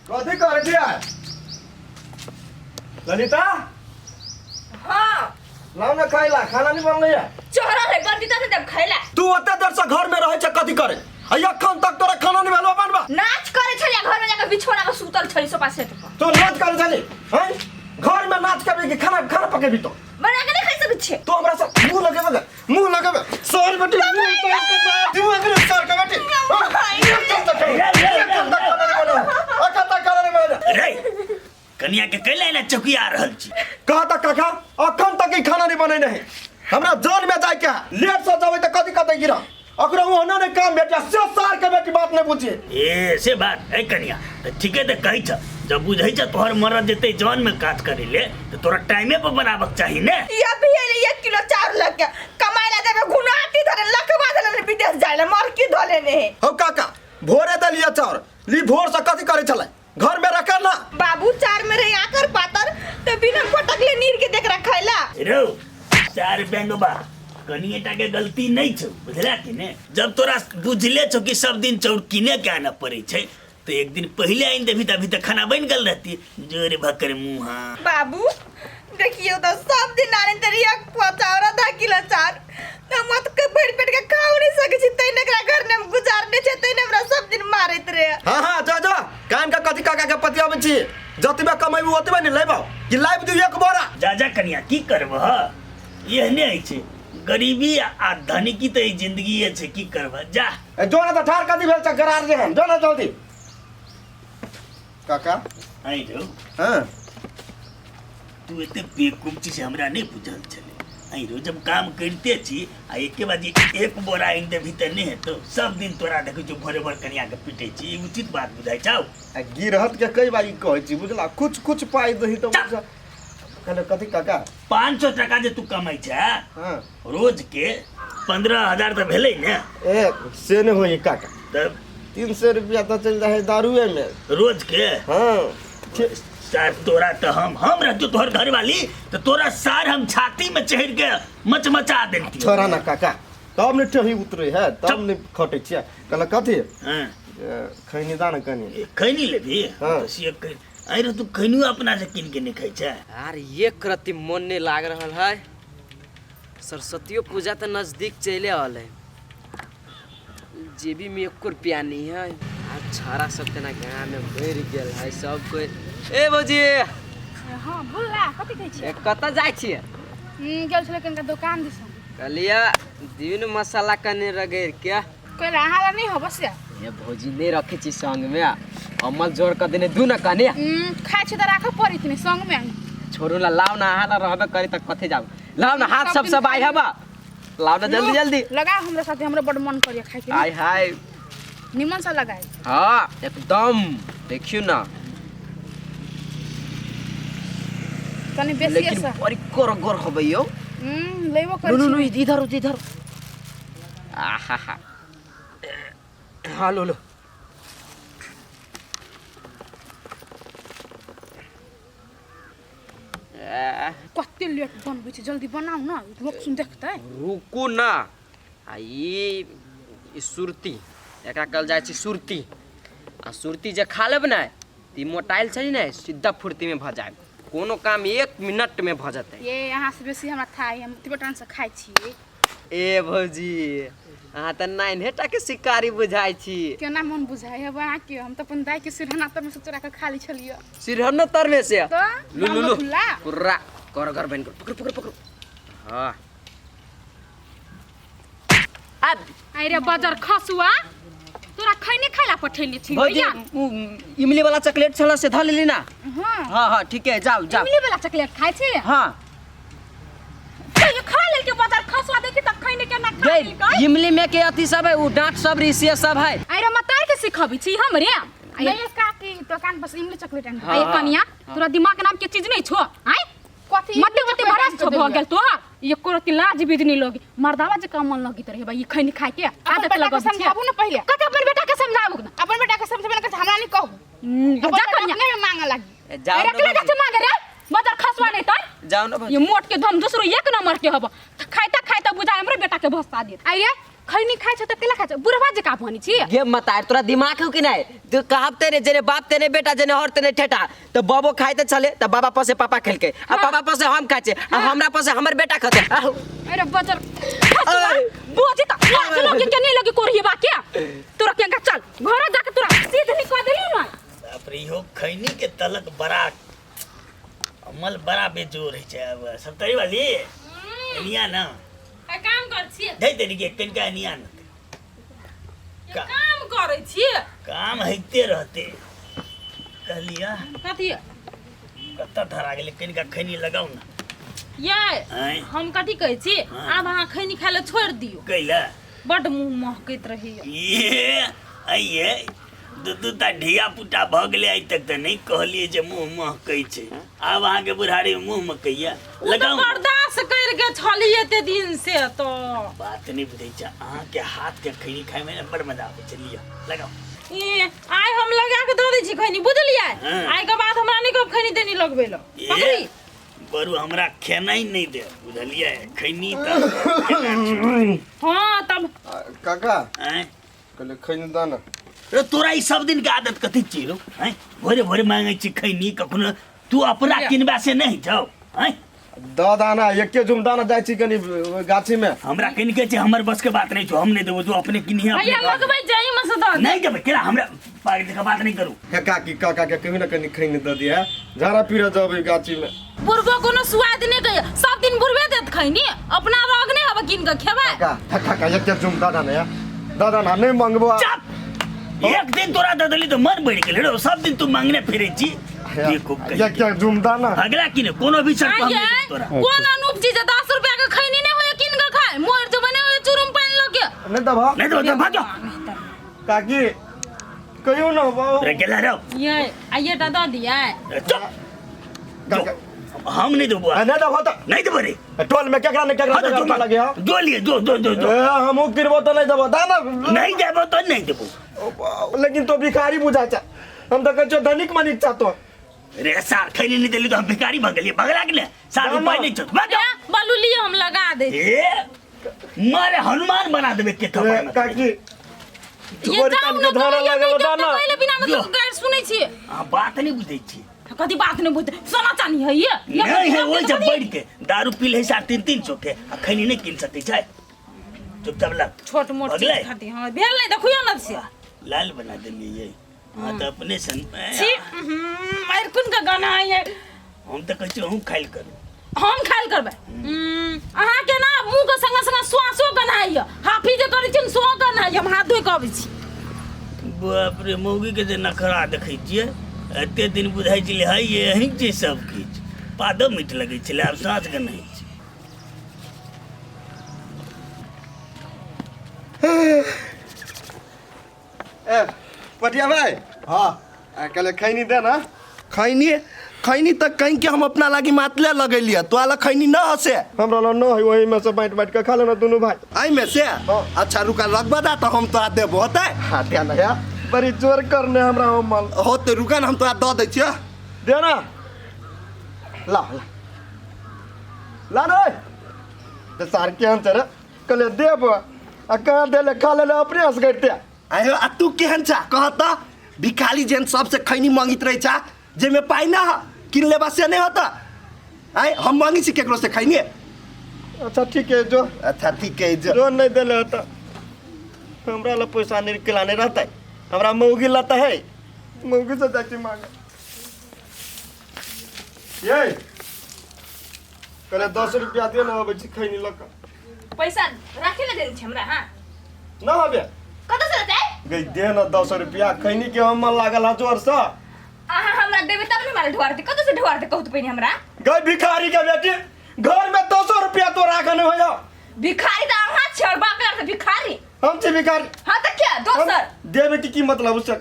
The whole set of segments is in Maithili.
कथी करै छियै ललिता? हाँ। लाउ ने खाइला, खाना नहीं बनलै है। चोहरा है बंदिता से जब खैला। तू ओते देर से घर में रहै छै कथी करे आ एखन तक तोरा खाना नहीं भेलो बनबा? नाच करे छलिया, घर में जाके बिछौना पर सुतल छली सोफा सेट पर। तू नाच करे छली हैं? घर में नाच करबी कि खाना खाना पकेबी तो? बना के नहीं खा सकै छियै। तू हमरा से मुंह लगेबे ने, मुंह लगेबे सर बेटी, मुंह तोड़ के मार तू एकरे सर के बेटी। एखन तक एखन तक खाना नहीं बनल, एखन तक खाना नहीं बनल। रे कनिया के कैला एना चौकिया रहल छी? कहता काका अखन तक ई खाना नहीं बने है, हमरा जान में जाय के है। लेट से जाबै तऽ कथी कतै गिरा ओकरा ओहना नहीं काम भेटिया से सार के बेटी बात नहीं बुझी। ए से बात ए कनिया तऽ ठीके तऽ कहै छ, जब बुझै छ तोहर मरद जेतै जन में काज करे ले तऽ तोरा टाइमे पर बनाबक चाही ने। या भी एले 1 किलो चाउर लग के कमाई ला देबे घुनाटी धरे लखवा धरे विदेश जाय ला मर की धले ने। हौ काका भोरे दलिया चाउर ली, भोर से कथी करै छलै घर में रखल ना? बाबू चार में रही आकर पातर तो बिना पटकले नीर के देख रखैला। रो चार बेंगबा कनिए टा के गलती नहीं छौ, बुझला कि ने? जब तोरा बुझले छौ कि सब दिन चाउर किने के आनऽ पड़ै छै तो एक दिन पहले आनि देबही तऽ अभी तक खाना बनि गेल रहती। जोरे भकर मुँहा। बाबू देखियो तो सब दिन आने तेरी एक पुआ चाउर आधा किलो चाउर तो मत के भरि पेट के खाओ नहीं सके छी तै ने एकरा घर ने हम गुजारने छै तै ने हमरा सब दिन मारैत रहे। हाँ हाँ जा जा कान का कथी काका के पतियाबै छी, जतबे कमेबू ओतबे ने लेबौ कि लाइब दू एक बोरा। जा जा कनिया की करबह, एहने होइ छै गरीबी आ धनिकी तऽ ई जिंदगीए छै, की करबह जा। ए जो ना तऽ ठार कथी भेल छै गरार जेहन, जो ना जल्दी। काका आइ रौ। हाँ। तू एते बेवकूफ छी से हमरा नहि बुझल छलै। आइ रौ जब काम करिते छी आ एके बाजी एक बोरा आनि देबही तऽ नहि हेतौ? सब दिन तोरा देखै छियौ भोरे भोर कनिया के पिटै छी, ई उचित बात बुझाइ छौ? आ गिरहत के कई बारी कहै छी बुझला, कुछ कुछ पाइ दही तऽ बुझ। कहले कथी काका? 500 टका जे तू कमाइ छै हाँ। रोज के 15,000 तऽ भेलै ने। ए से नहि होई काका। तब? 300 रुपया तऽ चलि जाइ है दारुए में रोज के। हाँ। सार तोरा तऽ हम रहतो तोहर घरवाली तऽ तोरा सार हम छाती में चढ़ के मचमचा देती। छोड़ा ना काका, तब ने ठही उतरे है तब ने खटै छियै। कहले कथी? हाँ। ए, खैनी दा ने कनी। ए, खैनी लेबही? हाँ। तऽ से अरे तू खैनियो अपना से कीन के नहीं खाइ छै? यार एक रत्ती मन नहीं लाग रहल है, सरस्वतियो पूजा तो नजदीक चले आल है, जेबी में एको रुपया नहीं है। आ छाड़ा सब तेना गाँव में मर गेल है सब कोई। ए भौजी। हाँ बोल ना, कथी कहै छियै? ए, कतऽ जाइ छियै? गेल छलै कनिका दोकान दिसन। कहलियै दिन मसाला कने रगड़ि के। कहले अहाँ ला नहीं हो बस। ए भौजी नहीं रखे छी संग में, अमल जोड़ के देने दू ना कने। खाइ छी तऽ राखऽ पड़ै कि नहि संग में? छोड़ू ना, लाओ ना, अहाँ ला रहबे करी तऽ कथी जाउ, लाओ ना हाथ सब सब दिन सब आइ खाइ हबा, लाओ ना जल्दी जल्दी। लगाओ हमरा साथे, हमरा बड़ मन करिया खाइ के। आय हाय निमन से लगाए। हाँ एकदम देखियो ना तनी बेसी लेकिन ऐसा। बड़ी करगर होबै यौ। लेबो नु नु नु करै छी। इधर इधर आहा हाँ लो लो। कते लेट बनबै छै, जल्दी बनाउ ना, लोक सुन देखतै। रुकू ना, आ ई सुरती एकरा कहल जाइ छै सुरती, आ सुरती जे खा लेब ने तऽ ई मोटाइल छै ने सीधा फुर्तीमे भऽ जायब, कोनो काम 1 मिनटमे भऽ जेतै। ये अहाँ से बेसी हमरा थाह है, हम एतबे टाइम से खाइ छियै। ए भौजी अहाँ तऽ नान्हे टा के शिकारी बुझाइ छी। केना मन बुझाइ है अहाँके, हम तऽ अपन दाइ के सिरहना तर में से चोरा के खा लै छलियै। सिरहनो तर में से? तऽ लू लू लू खुला पूरा करगर बनि गेल, पकड़ू पकड़ू पकड़ू। हाँ अब अरे बजर खसुआ तोरा खैने खाइला पठेने छी भौजी भैया। उ इमली वाला चॉकलेट छला से धऽ लेली ना? हाँ हाँ हाँ ठीक है, जाओ जाओ। इमली वाला चॉकलेट खाइ छी? हाँ। कहियो खा लेलकै बजर खसुआ, देखी त खैने के ना खा गई लेलकै। इमली में के अथी सब है, उ डांट सब रही से सब है। अरे मतार के सिखबै छी हमरे? नहीं काकी दुकान पर से इमली चॉकलेट आनि। हाँ, अरे हाँ, कनिया तोरा दिमाग नाम के चीज नहीं छो? आय कथी मते मते बरस छो भ गेल तोहर, एको रत्ती लाज बीज नहीं लगी, मर्दावा जे मन लगी रहे भाई खैनी खाए के अपन आदत बेटा के लगल छै। समझाबू ना पहिले। कते अपन बेटा के समझाबू ना? अपन बेटा के समझाबू ना, हमरा नहीं कहू। जा अपन बेटा कनिया। अपने में मांगे लगी। ए, जाओ अरे ना अकेले भौजी। जाके मांगे रे बजर खसवा नहीं तर। जाओ ना भौजी। ये मोट के धम दूसरो एक नंबर के हब, खाइता खाइता बुझाय हमरे बेटा के भस्ता देत। आइए खैनी खाइ छ त केला खाइ छ बुढ़वा जकाँ बनै छी। गे मतार, तोरा दिमाग हौ कि नहीं? तू कहब तेने जेने बाप तेने बेटा, जेने हर तेने ठेठा। तो बाबो खाइते छले त बाबा पसे पापा खेलके, आ पापा पसे हम खाइ छे, आ हमरा पसे हमर बेटा खते। आहु। अरे बजर बोझी त लाज लगे के नहीं लगे कोरही बा के तोरा के चल घर जाके तोरा सीध नहीं कह देली ना। बाप रे, इहो खैनी के तलक बड़ा अमल बड़ा बेजोर है छै। अब सप्तरी वाली एनिया ना काम कर छियै। दे देली के कनिका एनिया ना काम करै छियै। काम होइते रहते। कहलिया कथी कत्ता धरा गेलै, कनिका खैनी लगाउ ना। ये आँय? हम कथी कहै छी, आब अहाँ खैनी खाय लए छोड़ि दियौ। कैला? बड्ड मुँह महकैत रहैया। ये आइये दू दू टा धिया पुता भऽ गेलै, आइ तक तऽ नहि कहलियै जे मुँह महकै छै। आब अहाँके बुढ़ारी मुँह महकैया। ओ तऽ लगाउ। बर्दाश्त करि के छलियै एते दिन से तऽ। बात नहि बुझै छै, अहाँके हाथके खैनी खायमे ने बड़ मजा आबै छै। लिअ लगाउ। ई आइ हम लगा के दऽ दै छी खैनी, बुझलियै? हाँ। आइ के बाद हमरा नहि कहब खैनी तैनी लगबै लए। ए, पकड़ी। बरू हमरा खेनाइ नहि दे, बुझलियै? खैनी तऽ केना छूटतै? हाँ तब। काका। आँय? कहले खैनी दा ना। रे तोरा ई सब दिन के आदत कथी छी रौ? आँय, भोरे भोरे मांगै छी खैनी, कखनो तू अपना किनबा से नहि जाओ। आँय? द दाना एके झुम दाना जाइ छी कनी गाछी में। हमरा किन के छै, हमर बस के बात नहीं छौ, हम नहीं देबो, तू अपने किनिहे अपने भैया खा। लगबै जाई में से दऽ दे। नहीं देबै केना, हमरा पागल जकाँ बात नहीं करू। हे काकी, काका के कभी ना कनी खैनी द दिया, झाड़ा पीरा जबै गाछी में। बुढ़बो कोनो स्वाद नहीं कहिए, सब दिन बुढ़बे देत खैनी, अपना रोग नहीं हबे किन के खेबै। काका, हे काका एके झुम द दाना या द दाना नहीं मंगबो। चुप, एक दिन तोरा दऽ देली तऽ मन बढ़ि गेलै रौ, सब दिन तू मांगने फिरै छी। बेवकूफ कहीं के। एके झुम दाना। अगला की ने कोनो भी शर्त पर हम आइये, नहीं देब तोरा। कोन अनूप चीज है, 10 रुपया के खैनी नहीं होए किन के खाए, मोर जो बने होए चुरुम पानि लगे। नहीं दबा। नहीं देबो तो भागो। काकी कहियो ना बाबू। रे गेला रौ। ये आइये टा दऽ दियै। रे चुप। काका। जो, हम नहीं देबो। आ, नहीं दबा तो। नहीं देबो रे। टोल में केकरा ने केकरा हाँ तो देबो जो लगे हो। जो लिए जो जो जो जो। ए, हमहू गिरबो तो नहीं देबो दाना। नहीं देबो तो नहीं देबो। ओ बाप, लेकिन तो भिखारी बुझा चा, हम तो कहै छियौ धनिक मनिक चा तो। रे सार खैनी नहीं देली तो हम भिखारी भऽ गेलियै, भगला के ने सार ना, उपाय ना। नहीं छौ, भाग जाओ। ए, बलू लियो हम लगा दे। ए मारे हनुमान बना देबे के थप्पड़ ए, में। काकी ये तोहर जाऊ कान ना के धारा कहैया, लागल नहीं दाना। देब तऽ कहैले बिना मतलब जो। गारि सुनै छियै। अहाँ बात नहीं बुझै छी। कथी बात नहीं बुझते, सोना चानी है ये। ये नहीं है कथी ओहि जब कथी? बढ़ के दारू पी ले सार तीन तीन सौ के आ खैनी नहीं किन सकै छै, चुपचाप लग। छोट मोट भगलै? चीज खाती हाँ भेल नहीं देखियो ना से। लाल बना देलियै ये। अहाँ तऽ अपने सन छी मार कोन के गाना है ये? हम तऽ कहै छी अहूँ खाइल करू। हम खाइल करबै। अहाँ के ना मुंह के संगे संगे श्वासो गनाइ ये, हाफी जे करै छी ने सेहो गनाइ ये। हम हाथ धोइ के अबै छी। बाप रे, मौगी के जे नखरा देखै छियै, एते दिन बुझाइ छलै है ये अहीं छै सब किछु, पादो मीठ लगै छलै, आब साँझ के नहि छै। ए पटिया भाई। हाँ। आ, कहले खैनी दे ना। खैनी? खैनी तऽ कहीं के हम अपना लागी मातले लगेलियै, तोरा लग खैनी न हसे। हमरा लग न है, वही में से बांट बांट के खा लेना दुनू भाई। एहि में से? हाँ। अच्छा रुका, लगबा दा तऽ हम तोरा देबो होतै। हाँ दे ना यार, बड़ी जोर करने हमरा हम मल। होतै, रुका ना, हम तोरा दऽ दै छियौ। दे ना, ला ला ला रे। ते सार केहन छै रे, कहले देब आ कहाँ देले, खा लेले अपने हंस करते। आयो, आ तू केहन छा कह तऽ? भिखारी जेहन सबसे खैनी मांगित रहै छा, जाहिमे पाइ ना ह किन लेबा से नहीं होता। आय हम मांगी छी केकरो से खैनी? अच्छा ठीक है जो। अच्छा ठीक है जो। जो नहीं देले होता हमरा ला पैसा नहीं किलाने रहता है, हमरा मौगी लाता है, मौगी से जाके मांगे। ये करे 10 रुपया दे ना, अबै छी खैनी लऽ कऽ। पैसा राखे ले देने छी हमरा। हाँ ना हबे। कतऽ से देतै? गई दे ना 10 रुपया, खैनी के हम मन लागल है जोर से। अहाँ हमरा देबै तब ने हमरा ढुआर दे, कतऽ से ढुआर दे कहू तऽ पहिने हमरा। गई भिखारी के बेटी, घर में 200 रुपया तो राखने होया। भिखारी तऽ अहाँ छी और बाप यार तऽ भिखारी। हम छी भिखारी? हाँ तऽ क्या दोसर देवे की की मतलब उससे?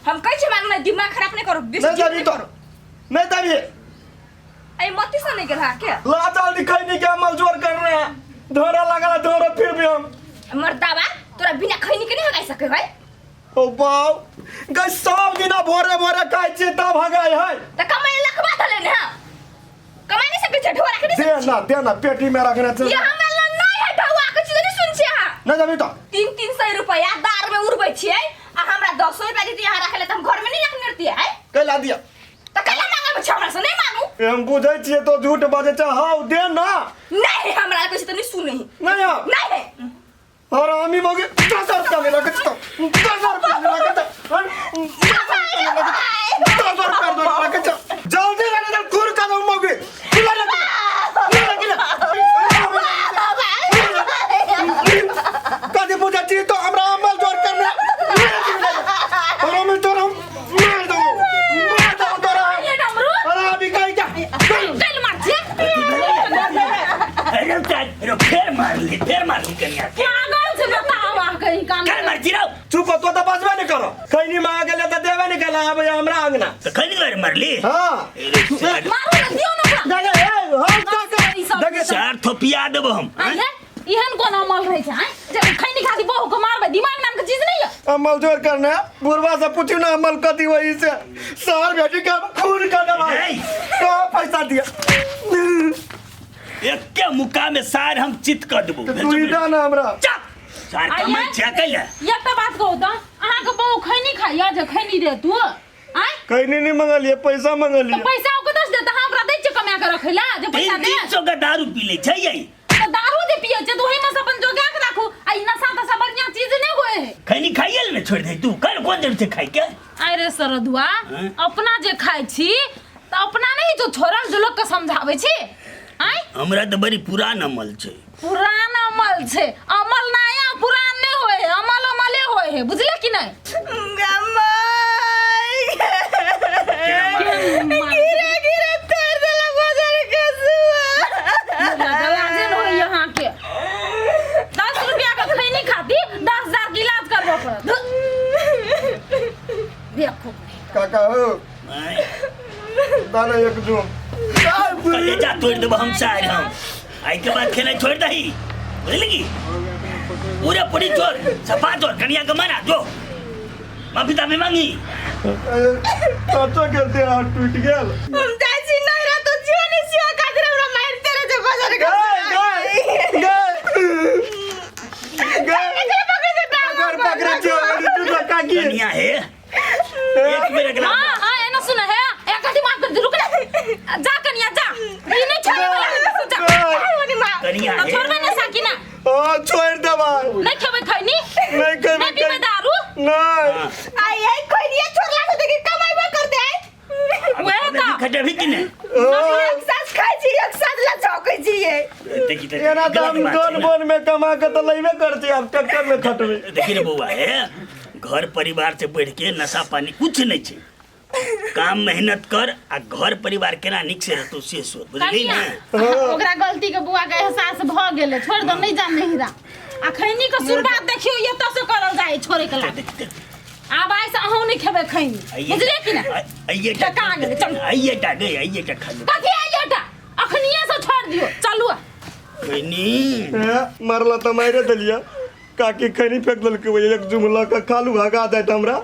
हम कहै छी हमरा दिमाग खराब नहीं करू, बेसी नहीं जिद देबी नहि तो करू। नहीं देबी। ऐ मती से नहीं गेल हाँ के ला जल्दी खैनी के अमल जोर कर रहे हैं, धोरा लगल धोरा फिर भी हम। मर्दाबा तोरा बिना खैनी के नहीं हगाई सके है। ओ बाप गई सब दिना भोरे भोरे खाइ छी तब हगाई है। त कमाई लखबा धले ने। हां कमाई नहीं सके छै, ढोरा के नहीं दे ना, दे ना, पेटी में रखने छै। ये हमरा लग नहीं है ढौआ के चीज नहीं सुन छी अहाँ। नहीं देबी तो 3-3 सौ रुपया दार में उड़बै छियै आ हमरा 10 रुपया देती यहाँ रखे ले त हम घर में नहीं रखने रहती है। कैला दिया? त कैला मांगे छै हमरा से? नहीं मांगू। ए, हम बुझै छियै तो झूठ बाजै छै। हाँ, दे ना। नहीं, हमरा कुछ तो नहीं सुने। नहीं हाँ। नहीं है। और हमी बोगे 10 रुपया मिला के तो 10 रुपया मिला के तो 10 रुपया मिला के तो जल्दी लगे तो खुर का दो मोगे खुला लगे खुला लगे। कदी पूजा छी तो हमरा अमल जोर करने और हम तोरा हम मार दो, मार दो तोरा। ये डमरू। अरे, अभी कहीं क्या? चल मार छियै। अरे अरे, फेर मारली, फेर मारली कनिया के। पागल छै, बताओ अहाँ कहीं काम। काल मार छी रौ? चुप तो तो बसबे नहीं करो। खैनी मांगे ले तो देबे नहीं कला अब हमरा अंगना। तऽ खैनी दुआरे मारली? हाँ। अरे सार। मारू ने, दियौ ने ओकरा। देखे, ए, हम का ई सब देखे। सार थोपिया देबो हम। आँय हे, एहन कोन अमल रहै छै आँय जे खैनी खाती बहू के मारबै? दिमाग नाम के चीज नहीं है। अमल जोर करने बुढ़वा से पूछू ना अमल कथी वही से शहर बेटी का खून का दवा। नहीं। तो पैसा दिया। एके मुक्का में सार हम चित कऽ देबो। तू ही दा ना हमरा। चुप सार, कमाइ छै कैला? एकटा बात कहू तऽ, अहाँके बहू खैनी खाइया जे खैनी दे तू आँय? खैनी नहीं मंगलिए, पैसा तऽ मंगलिए। पैसा ओ कतऽ से देत? अहाँ ओकरा दै छियै कमा के रखै ला जे पैसा तीन दे? 300 के दारू पी लै छै यै। तऽ दारू जे पियै छै तऽ ओहिमे से अपन जोगा के राखू। आ ई नशा तशा बढ़िआँ चीज नहि होइ है। खैनी खाइए ले ने छोड़ि दे तू, कल कोन जरूर छै खाइके? अरे सरदुआ, हँ? अपना जे खाइ छी तऽ अपना नहि जो छोड़ल जो लोकके समझाबै छी आँय? हमरा तऽ बड़ी पुरान अमल छै। पुरान अमल छै। अमल नया पुरान नहि होइ है, अमल अमले होइ है, बुझले कि नहि? गिरे गिरे तोड़ देला बाजार के सुआ। लाजे न होइए अहाँके। 10 रुपया के खैनी खाती 10,000 के इलाज करबऽ पड़त। देखो। काका हो। आँय, दाना एक जुम। कलेजा तोड़ि देबो हम सार। हम आइ के बाद खेनाइ छोड़ि दही, बुझली की? पूरे पूरी चोर सफा चोर। कनिया के मना जो, माफी ताफी मांगी। चाचा गेल हाथ टूट गेल। हम जाइ छी नैहरा तो जियो नहीं सियो खातिर हमरा मारते रहे छै बाजार के। गए गए गए गए, पकड़े छियो तू तो काकी। कनिया हे, एक बेर एकरा हाँ हाँ, एना सुन है, एक दिमाग कर रुक ना। जा कनिया जा, ई नहीं छोड़े वाला है, तू जा। कनिया तो हे। छोड़बे ना साकी ना? ओ, छोड़ देबा। नहीं खेबै खैनी? नहीं खेबै। नहीं पीबै दारू? नहीं। आई आई खोइनिया छोड़ला से देखी कमाइबो करते आई। वएह तऽ। खटेबी कि नहि? एक साथ खाइ छी, एक साथ ला झोकै छी ये। देखी तऽ। एना तऽ हम गलत बात जोन छै ने। बोन में कमा के तऽ लैबे करती, आब ट्रैक्टर में खटबै। देखी रे बौआ हे, घर परिवार से बढ़ के नशा पानी कुछ नहीं छै। काम मेहनत कर आ घर परिवार केना नीक से रहतौ से सोच, बुझली कनिया ने? ओकरा गलती के बुआ के एहसास भऽ गेलै, छोड़ दो, नहीं जा नहिरा। आ खैनी के शुरुआत देखियो एतऽ से करल जाइ छोड़े के लागे। देख देख। आब आइ से अहूँ नहीं खेबै खैनी, बुझलियै कि नहि? आइए टा। टका गेलै, चल। आइए टा गई, आइए टा खा ले। कथी आइए टा? अखनिये से छोड़ दियौ, चलू। खैनी। हे, मरला तऽ मारे देलियै काकी। खैनी फेंक देलकै, एक जुमला के खालू भगा देत हमरा।